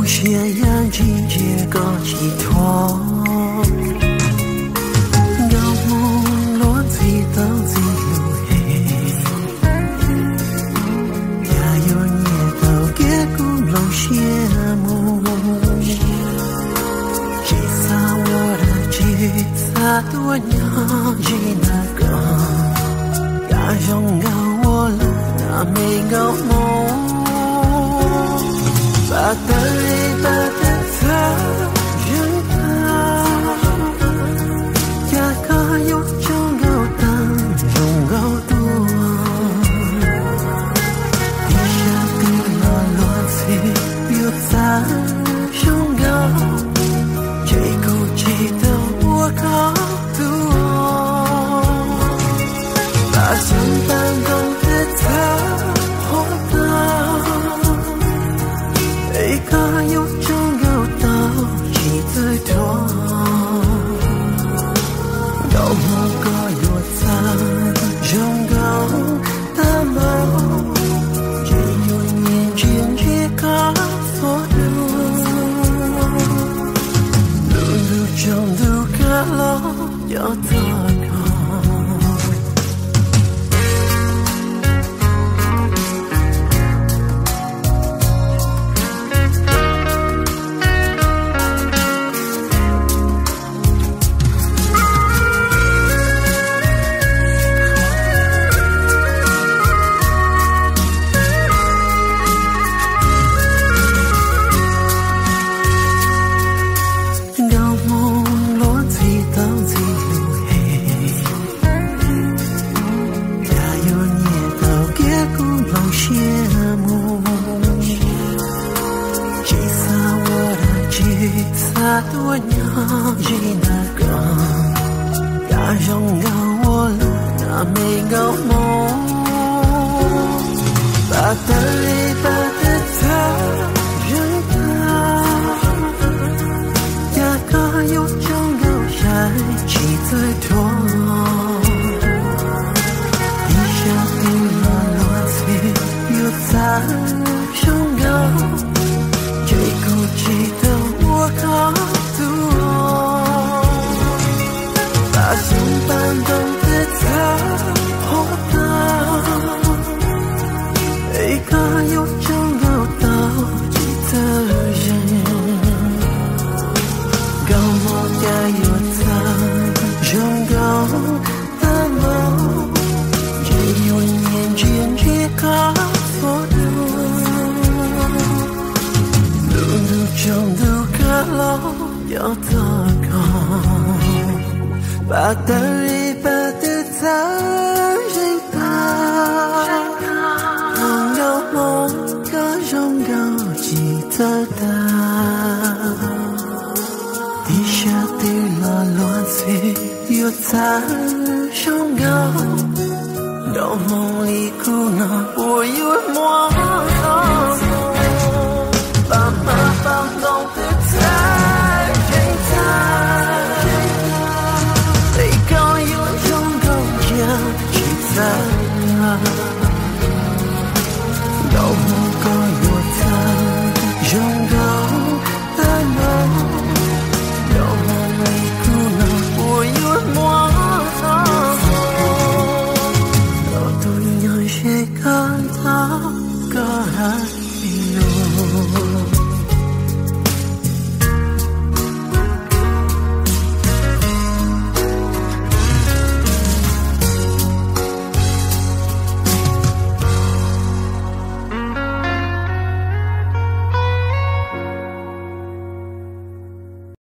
Siab yam ntsis ntsia koj tsis thuam, nkauj hmoob luag ntxhi tau ntxhi lus hem, cas yuav nyiam tau kiag kuv nplooj siab mus. Tsis xav ua dab tsi, xav tuaj nyob ntsis ntawm koj, cas zoo nkauj ua luaj na me nkauj hmoob. Pab tawg li pab twb txhawj zeeg tag, cas koj yuav tsaug nkauj tag zoo nkauj dua. Ib sab twg los luag ntxhi yuav txawj zoo nkauj, ces kuv tsis tau ua koj tus. Pab xyoob pab ntoo twb txhawj qhuav tag, es koj yuav tsaug nkauj tau tsis txawj dhuav. Nkauj hmoob koj yuav txawj zoo nkauj tag npaum, ces yuav nyiam ntsia ntsia koj txhua hnub. Ntuj ntuj tsaus ntuj kab los coj txog koj. Nkauj hmoob luag ntxhi tau ntxhi lus hem, cas yuav nyiam tau kiag kuv nplooj siab mus. Tsis xav ua dab tsi, xav tuaj nyob ntsis ntawm koj, cas zoo nkauj ua luaj na me nkauj hmoob. Pab tawg li pab twb txhawj zeeg tag, cas koj yuav tsaug nkauj sai tsis txawj dhuav. Ib sab twg los luag ntxhi yuav txawj zoo nkauj, ces kuv tsis tau ua koj tus. Pab xyoob pab ntoo twb txhawj qhuav tag, es koj yuav tsaug nkauj tau tsis txawj zeeg. Nkauj hmoob cas yuav txawj zoo nkauj tag npaum, ces yuav nyiam ntsia ntsia koj txhua hnub. Ntuj ntuj tsaus ntuj kab los coj txog koj, pab tawg li pab twb txhawj zeeg tag. Nkauj hmoob koj zoo nkauj tsis txawj tag, ib sab twg los luag ntxhi yuav txawj zoo nkauj. Nkauj hmoob li kuv no puas yuav muaj